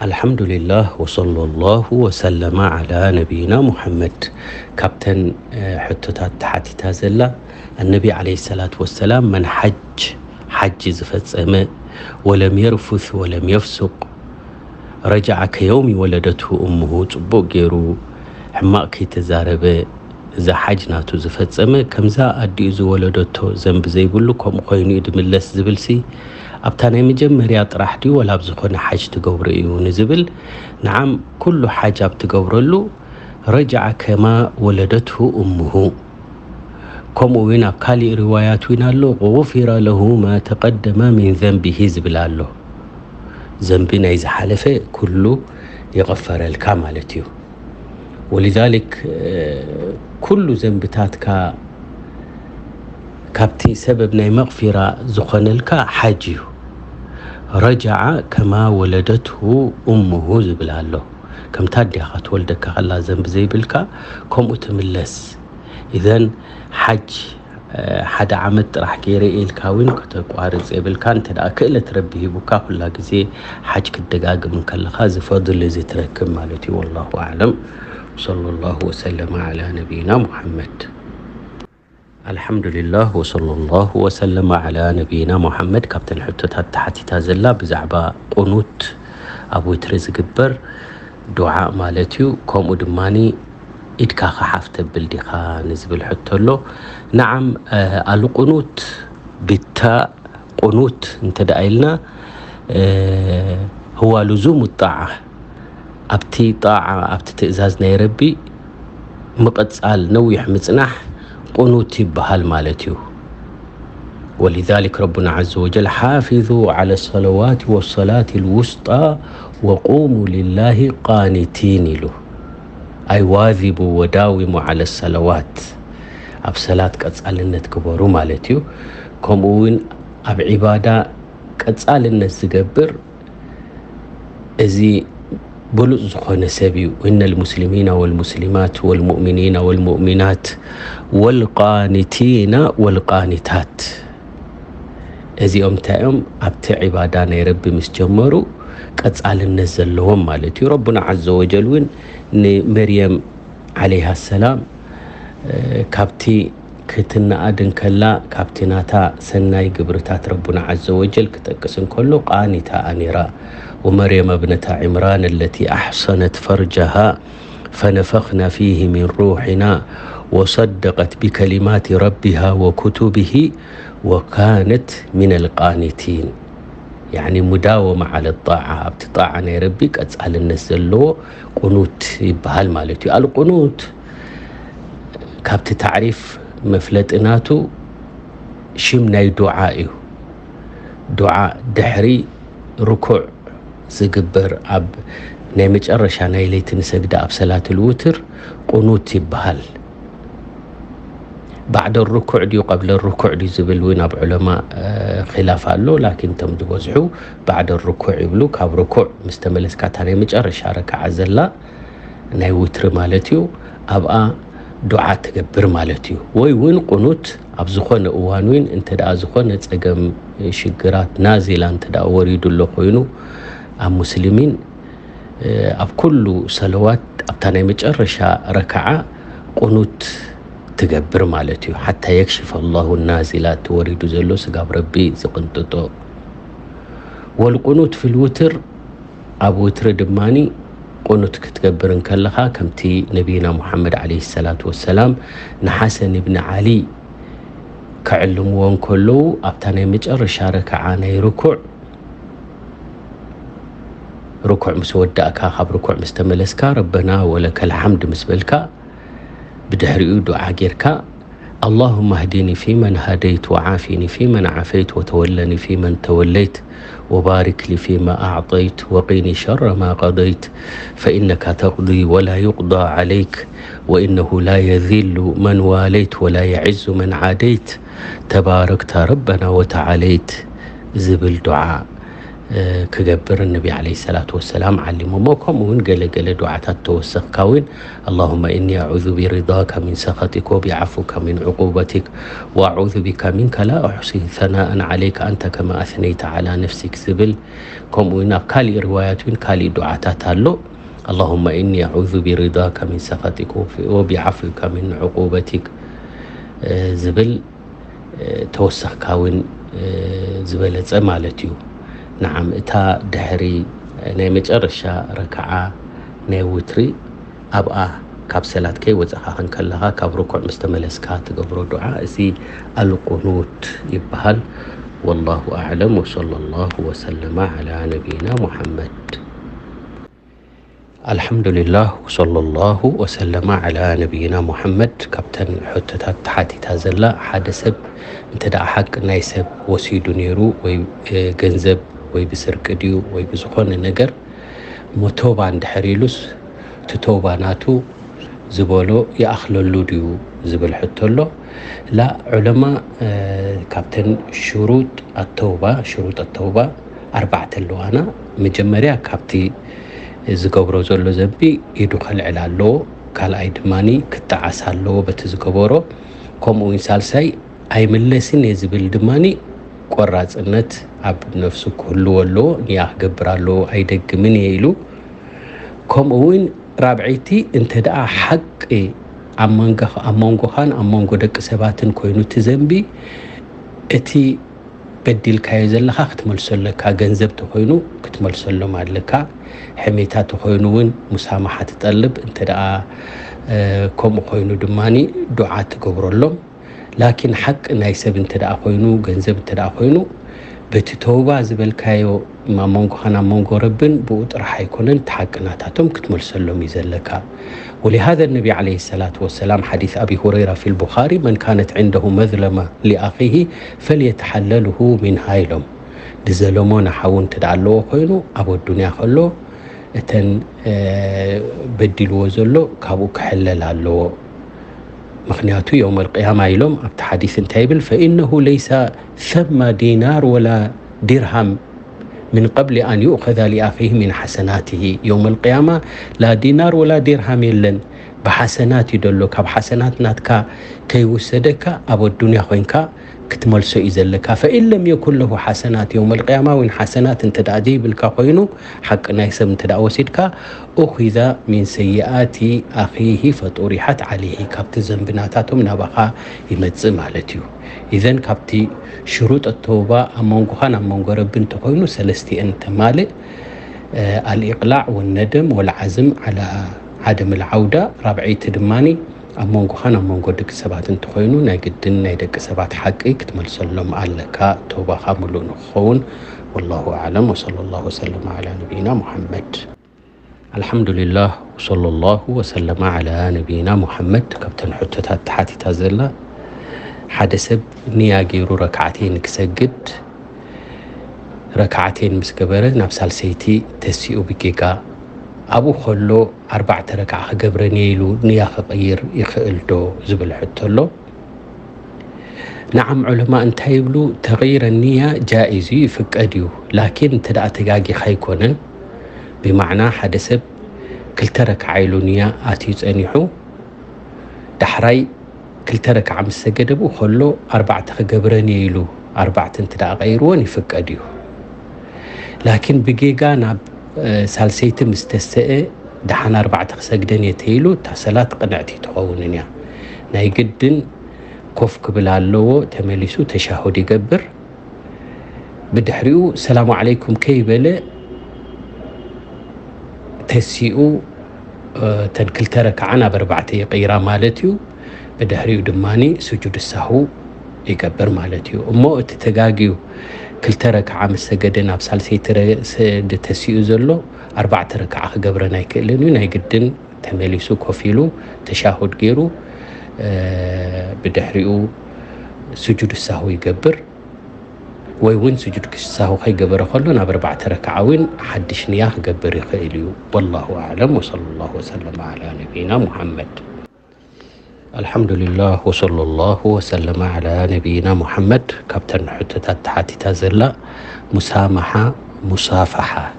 ኣልሓምዱሊላህ ወሰለላሁ ወሰለመ ዓላ ነቢይና ሙሐመድ። ካብተን ሕቶታት ተሓቲታ ዘላ ኣነቢ ዓለይሂ ሰላቱ ወሰላም መን ሓጅ ሓጅ ዝፈጸመ ወለም የርፉስ ወለም የፍሱቅ ረጃዓ ከየውሚ ወለደቱ እሙሁ ጽቡቕ ገይሩ ሕማቕ ከይተዛረበ እዛ ሓጅ ናቱ ዝፈጸመ ከምዛ ኣዲኡ ዝወለደቶ ዘንቢ ዘይብሉ ከምኡ ኮይኑ እዩ ድምለስ ዝብልሲ ኣብታ ናይ መጀመርያ ጥራሕ ድዩ ወላ ኣብ ዝኾነ ሓጅ ትገብሮ እዩ ንዝብል ንዓም ኩሉ ሓጅ ኣብ ትገብረሉ ረጃዓ ከማ ወለደትሁ እሙሁ። ከምኡ እውን ኣብ ካሊእ ሪዋያት እውን ኣሎ غفر له ما تقدم من ذنبه ዝብል ኣሎ። ዘንቢ ናይ ዝሓለፈ ኩሉ ይቕፈረልካ ማለት እዩ። ወሊዛሊክ ኩሉ ዘንብታትካ ካብቲ ሰበብ ናይ መቕፊራ ዝኾነልካ ሓጅ እዩ። ረጃዓ ከማ ወለደትሁ እሙሁ ዝብል ኣሎ። ከምታ ኣዴኻ ትወልደካ ከላ ዘንቢ ዘይብልካ ከምኡ ትምለስ። ኢዘን ሓጅ ሓደ ዓመት ጥራሕ ገይረ ኢልካ እውን ከተቋርፅ የብልካ። እንተ ደኣ ክእለት ረቢ ሂቡካ ኩላ ግዜ ሓጅ ክትደጋግም እንከለኻ እዚ ፈድል እዚ ትረክብ ማለት እዩ። ወላሁ ኣዕለም። ወሰለላሁ ወሰለመ ዓላ ነቢይና ሙሐመድ። ኣልሓምዱሊላህ ወሰለላሁ ወሰለመ ዓላ ነቢይና ሙሐመድ። ካብተን ሕቶታት ተሓቲታ ዘላ ብዛዕባ ቁኑት ኣብ ዊትሪ ዝግበር ዱዓ ማለት እዩ። ከምኡ ድማኒ ኢድካ ከሓፍ ተብል ዲኻ ንዝብል ሕቶ ኣሎ። ነዓም ኣልቁኑት ብታ ቁኑት እንተ ደኣ ኢልና ህዋ ልዙሙ ጣዓ ኣብቲ ጣዓ ኣብቲ ትእዛዝ ናይ ረቢ ምቕጻል ነዊሕ ምጽናሕ ቁኑት ይበሃል ማለት እዩ። ولذلك ربنا عز وجل حافظوا على الصلوات والصلاة الوسطى وقوموا لله قانتين ኢሉ። ኣይ ዋዚቡ ወዳዊሙ ዓለ ሰለዋት ኣብ ሰላት ቀጻልነት ግበሩ ማለት እዩ። ከምኡ እውን ኣብ ዒባዳ ቀጻልነት ዝገብር እዚ ብሉጽ ዝኾነ ሰብ እዩ። إن المسلمين والمسلمات والمؤمنين والمؤمنات والقانتين والقانتات እዚኦም እንታይ እዮም ኣብቲ ዒባዳ ናይ ረቢ ምስ ጀመሩ ቀጻልነት ዘለዎም ማለት እዩ። ረቡና ዓዘ ወጀል እውን ንመርየም ዓለይሃ ሰላም ካብቲ ክትነኣድ እንከላ ካብቲ ናታ ሰናይ ግብርታት ረቡና ዓዘ ወጀል ክጠቅስ እንከሎ ቃኒታ ኣኒራ ومريم ابنة عمران التي أحصنت فرجها فنفخنا فيه من روحنا وصدقت بكلمات ربها وكتبه وكانت من القانتين يعني مداومة على الطاعة ኣብቲ ጣዓ ናይ ረቢ ቀጻልነት ዘለዎ ቁኑት ይበሃል ማለት እዩ። ኣልቁኑት ካብቲ ታዕሪፍ መፍለጢ ናቱ ሽም ናይ ዱዓ እዩ። ዱዓ ድሕሪ ርኩዕ ዝግበር ኣብ ናይ መጨረሻ ናይ ለይቲ ንሰግዳ ኣብ ሰላት ልውትር ቁኑት ይበሃል። ባዕደ ርኩዕ ድዩ ቀብለ ርኩዕ ድዩ ዝብል እውን ኣብ ዑለማ ኺላፍ ኣሎ። ላኪን እቶም ዝበዝሑ ባዕደ ርኩዕ ይብሉ። ካብ ርኩዕ ምስ ተመለስካ እታ ናይ መጨረሻ ረክዓ ዘላ ናይ ውትሪ ማለት እዩ። ኣብኣ ዱዓ ትገብር ማለት እዩ። ወይ እውን ቁኑት ኣብ ዝኾነ እዋን እውን እንተ ደኣ ዝኾነ ጸገም ሽግራት ናዚላ እንተ ደኣ ወሪዱ ኣሎ ኮይኑ ኣብ ሙስሊሚን ኣብ ኩሉ ሰለዋት ኣብታ ናይ መጨረሻ ረክዓ ቁኑት ትገብር ማለት እዩ። ሓታ የክሽፍ ኣላሁ ናዚላት ወሪዱ ዘሎ ስጋብ ረቢ ዝቕንጥጦ። ወልቁኑት ፊል ውትር ኣብ ውትሪ ድማኒ ቁኑት ክትገብር እንከለኻ ከምቲ ነቢይና ሙሓመድ ዓለይሂ ሰላቱ ወሰላም ንሓሰን እብኒ ዓሊ ከዕልምዎ እንከለዉ ኣብታ ናይ መጨረሻ ረክዓ ናይ ርኩዕ ርኩዕ ምስ ወዳእካ ካብ ርኩዕ ምስ ተመለስካ ረበና ወለከል ሓምድ ምስ በልካ ብድሕሪኡ ዱዓ ጌርካ اللهم اهدني فيمن هديت وعافني فيمن عافيت وتولني فيمن توليت وبارك لي فيما أعطيت وقني شر ما قضيت فإنك تقضي ولا يقضى عليك وإنه لا يذل من واليت ولا يعز من عاديت تباركت ربنا وتعاليت ዝብል ዱዓ ክገብር ነቢ ዓለይሂ ሰላቱ ወሰላም ዓሊሞሞ። ከምኡ እውን ገለ ገለ ዱዓታት ተወሰኽካ እውን ኣላሁመ ኢኒ ኣዑዙ ቢሪዳካ ሚን ሰኸጢክ ወቢዓፉካ ሚን ዕቁበቲክ ወኣዑዙ ቢካ ሚንካ ላ ኡሕሲ ሰናእን ዓለይካ ኣንተ ከማ ኣስነይተ ዓላ ነፍሲክ ዝብል፣ ከምኡ እውን ኣብ ካሊእ ሪዋያት እውን ካሊእ ዱዓታት ኣሎ። ኣላሁመ ኢኒ ኣዑዙ ቢሪዳካ ሚን ሰኸጢክ ወቢዓፉካ ሚን ዕቁበቲክ ዝብል ተወሰኽካ እውን ዝበለፀ ማለት እዩ። ንዓም እታ ድሕሪ ናይ መጨረሻ ረክዓ ናይ ውትሪ ኣብኣ ካብ ሰላት ከይወፀኻ እንከለኻ ካብ ርኩዕ ምስ ተመለስካ ትገብሮ ዱዓ እዚ ኣልቁኑት ይበሃል። ወላሁ ኣዕለም ወሰለ ላሁ ወሰለመ ዓላ ነቢይና ሙሐመድ። ኣልሓምዱሊላህ ወሰለ ላሁ ወሰለመ ዓላ ነቢይና ሙሐመድ። ካብተን ሕቶታት ተሓቲታ ዘላ ሓደ ሰብ እንተ ደኣ ሓቂ ናይ ሰብ ወሲዱ ነይሩ ወይ ገንዘብ ወይ ብስርቂ ድዩ ወይ ብዝኾነ ነገር እሞ ተውባ እንድሕር ኢሉስ እቲ ተውባ ናቱ ዝበሎ ይኣኽለሉ ድዩ ዝብል ሕቶ ኣሎ። ላ ዑለማ ካብተን ሽሩጥ ኣተውባ ሽሩጥ ኣተውባ ኣርባዕተ ኣለዋና። መጀመርያ ካብቲ ዝገብሮ ዘሎ ዘንቢ ኢዱ ከልዕል ኣለዎ። ካልኣይ ድማ ክጠዓስ ኣለዎ በቲ ዝገበሮ። ከምኡ እውን ሳልሳይ ኣይምለስን እየ ዝብል ድማ ቆራፅነት ኣብ ነፍሱ ክህልዎ ኣለዎ። ንያ ክገብር ኣለዎ ኣይደግምን እየ ኢሉ። ከምኡ እውን ራብዐይቲ እንተ ደኣ ሓቂ ኣብ መንጎኻን ኣብ መንጎ ደቂ ሰባትን ኮይኑ እቲ ዘንቢ እቲ በዲልካዮ ዘለኻ ክትመልሶ ኣለካ። ገንዘብ ተኮይኑ ክትመልሰሎም ኣለካ። ሕሜታ ተኮይኑ እውን ሙሳማሓ ትጠልብ እንተ ደኣ ከምኡ ኮይኑ ድማ ዱዓ ትገብረሎም። ላኪን ሓቂ ናይ ሰብ እንተ ደኣ ኮይኑ ገንዘብ እንተ ደኣ ኮይኑ በቲ ተውባ ዝበልካዮ ኣብ መንጎኻን ኣብ መንጎ ረብን ብኡ ጥራሕ ኣይኮነን እቲ ሓቂ ናታቶም ክትመልሰሎም እዩ ዘለካ። ولهذا النبي عليه الصلاة والسلام حديث أبي هريرة في البخاري من كانت عنده مظلمة لأخيه فليتحلله منها ኢሎም። ንዘለሞ ንሓዉ እንተ ደኣ ኣለዎ ኮይኑ ኣብ ኣዱንያ ከሎ እተን በዲልዎ ዘሎ ካብኡ ክሕለል ኣለዎ። ምክንያቱ የውመል ቅያማ ኢሎም ኣብቲ ሓዲስ እንታይ ይብል? ፈኢነሁ ለይሰ ሰማ ዲናር ወላ ዲርሃም ምን ቀብሊ ኣን ዩእኸዛ ሊኣኺህ ሚን ሓሰናትሂ። የውመል ቅያማ ላ ዲናር ወላ ዲርሃም የለን፣ ብሓሰናት እዩ ደሎ። ካብ ሓሰናት ናትካ ከይውሰደካ ኣብ ኣዱንያ ኮይንካ ክትመልሶ እዩ ዘለካ። ፈኢን ለም የኩን ለሁ ሓሰናት የውመል ቅያማ፣ እውን ሓሰናት እንተ ደኣ ዘይብልካ ኮይኑ ሓቂ ናይ ሰብ እንተ ደኣ ወሲድካ ኡኺዘ ሚን ሰይኣቲ ኣኺሂ ፈጡሪሓት ዓለይሂ፣ ካብቲ ዘንቢ ናታቶም ናባኻ ይመጽእ ማለት እዩ። ኢዘን ካብቲ ሽሩጥ ተውባ ኣብ መንጎኻን ኣብ መንጎ ረቢ እንተኾይኑ ሰለስቲአን ተማልእ፣ ኣልኢቅላዕ ወነደም ወልዓዝም ዓላ ዓደም ልዓውዳ። ራብዐይቲ ድማኒ ኣብ መንጎኻን ኣብ መንጎ ደቂ ሰባት እንተኾይኑ ናይ ግድን ናይ ደቂ ሰባት ሓቂ ክትመልሰሎም ኣለካ፣ ተውባኻ ምሉእ ንክኸውን። ወላሁ ኣዕለም ወሰለ ላሁ ወሰለም ዓላ ነቢይና ሙሐመድ። ኣልሓምዱሊላህ ወሰለ ላሁ ወሰለመ ዓላ ነቢይና ሙሐመድ። ካብተን ሕቶታት ተሓቲታ ዘላ ሓደ ሰብ ንያ ገይሩ ረክዓተይን ክሰግድ ረክዓተይን ምስ ገበረ ናብ ሳልሰይቲ ተሲኡ ብጌጋ ኣብኡ ከሎ ኣርባዕተ ረክዓ ክገብረን እየ ኢሉ ንያ ክቕይር ይኽእል ዶ ዝብል ሕቶ ኣሎ። ንዓም ዑለማ እንታይ ይብሉ? ተቕይረ ንያ ጃኢዝ እዩ፣ ይፍቀድ እዩ። ላኪን እንተ ደኣ ተጋጊኻ ኣይኮነን፣ ብማዕና ሓደ ሰብ ክልተ ረክዓ ኢሉ ንያ ኣትዩ ጸኒሑ ዳሕራይ ክልተ ረክዓ ምስ ሰገደ ብኡ ከሎ ኣርባዕተ ክገብረን እየ ኢሉ ኣርባዕተ እንተ ደኣ ቀይርወን ይፍቀድ እዩ። ላኪን ብጌጋ ናብ ሳልሰይቲ ምስ ተሰአ ደሓን ኣርባዕተ ክሰግደን እየ ተይሉ እታ ሰላት ቅንዕቲ ትኸውንን እያ። ናይ ግድን ኮፍ ክብል ኣለዎ። ተመሊሱ ተሻሁድ ይገብር። ብድሕሪኡ ሰላሙ ዓለይኩም ከይበለ ተሲኡ እተን ክልተ ረክዓ ናብ ኣርባዕተ ይቕይራ ማለት እዩ። ብድሕሪኡ ድማ ስጁድ ሳሁ ይገብር ማለት እዩ። እሞ እቲ ተጋግዩ ክልተ ረክዓ ምስ ሰገደ ናብ ሳልሰይቲ ሰግዲ ተሲኡ ዘሎ ኣርባዕተ ረክዓ ክገብረን ኣይክእልን እዩ። ናይ ግድን ተመሊሱ ኮፍ ኢሉ ተሻሁድ ገይሩ ብድሕሪኡ ስጁድ ሳሁ ይገብር። ወይ እውን ስጁድ ሳሁ ከይገበረ ከሎ ናብ ኣርባዕተ ረክዓ እውን ሓድሽ ንያ ክገብር ይኽእል እዩ። ወላሁ ኣዕለም ወሰለ ላሁ ወሰለም ዓላ ነቢይና ሙሐመድ። ኣልሓምዱሊላህ ወሰለ ላሁ ወሰለመ ዓላ ነቢይና ሙሐመድ። ካብተን ሕቶታት ተሓቲታ ዘላ ሙሳማሓ ሙሳፋሓ።